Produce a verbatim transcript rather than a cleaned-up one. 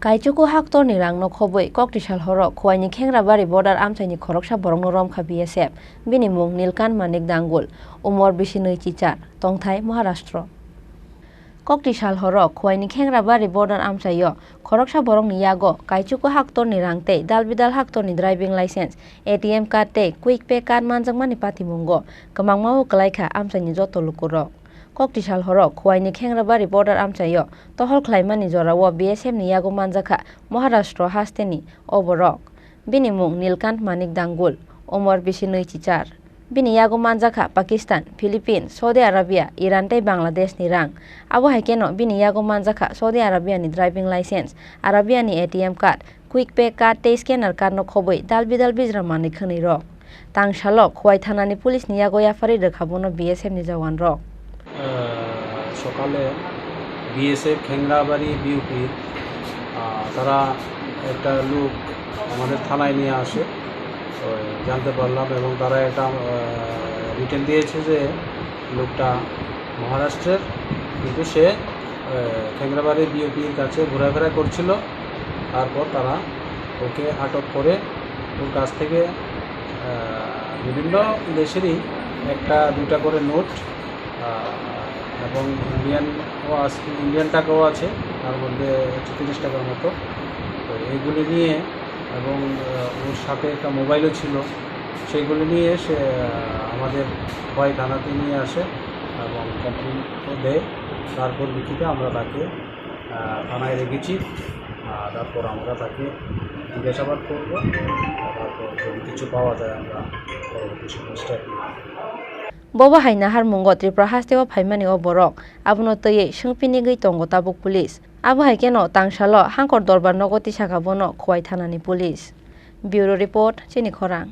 Kaichuku haktorni rangno khobwi Koktisal horo Khwaini Khengrabari border amchaini khoroksa borokno romkha B S F. Bini mung Nilkant Manik Dangul, umor bisi nwi chichar, tongthai Maharashtra. Koktisal horo Khwaini Khengrabari border amchaio khoroksa borokni yago Kaichuku haktorni rang tei dalbidal haktorni driving license, A T M card tei Quick Pay card manjakmani patimungo kwmangma o kwlaikha amchaini joto lukurok. Koktisal horo Khwaini Khengrabari border amchaio tohol khlaimani jorao B S F ni yago manjakha Maharashtra hasteni o borok. Bini mung Nilkant Manik Dangul, umor bisi nwi chichar. Bini yago manjakha Pakistan, Philippines, Saudi Arabia, Iran tei Bangladesh ni rang. Abo hai kheno bini yago manjakha Saudi Arabia ni driving license, Arabia ni A T M card, Quick Pay card tei scanner card no khobwi dalbidal bijra manwi khwnwi rok. Tangsalo Khwai thanani police ni yago yapharwi rwkha bono B S F ni jawan rok. আহ, সকালে বিএসএফ খেংরাবাড়ি বিউপির, আহ, তারা একটা লোক আমাদের থানায় নিয়ে আসে। তো জানতে পারলাম এবং তারা একটা, আহ, রিটেন দিয়েছে যে লোকটা মহারাষ্ট্রের, কিন্তু সে, আহ, খেংরাবাড়ি বিউপির কাছে ঘোরাফেরা করছিল। তারপর তারা ওকে আটক করে ওর কাছ থেকে, আহ, বিভিন্ন দেশেরই একটা দুটা করে নোট, আহ, এবং ইন্ডিয়ানও আছে, ইন্ডিয়ান টাকাও আছে, তার মধ্যে একশো তিরিশ টাকার মতো। তো এইগুলি নিয়ে এবং, আহ, ওর সাথে একটা মোবাইলও ছিল, সেইগুলি নিয়ে সে, আহ, আমাদের খোয়াই থানাতে নিয়ে আসে এবং কমপ্লেন দেয়। তারপর লিখিত আমরা তাকে, আহ, থানায় রেখেছি। আহ, তারপর আমরা তাকে জিজ্ঞাসাবাদ করব। তারপর যদি কিছু পাওয়া যায়, আমরা পরবর্তী সময় স্টেপ নেব। Bobo hai naharmungo Tripura hasteo phaimani o borok abono twiwi swngpinigwi tongo tabuk police. Abo hai kheno tangsalo Hangkor Dorbar nogo tisakha bono Khwai thanani police. Bureau report, Chini Khorang.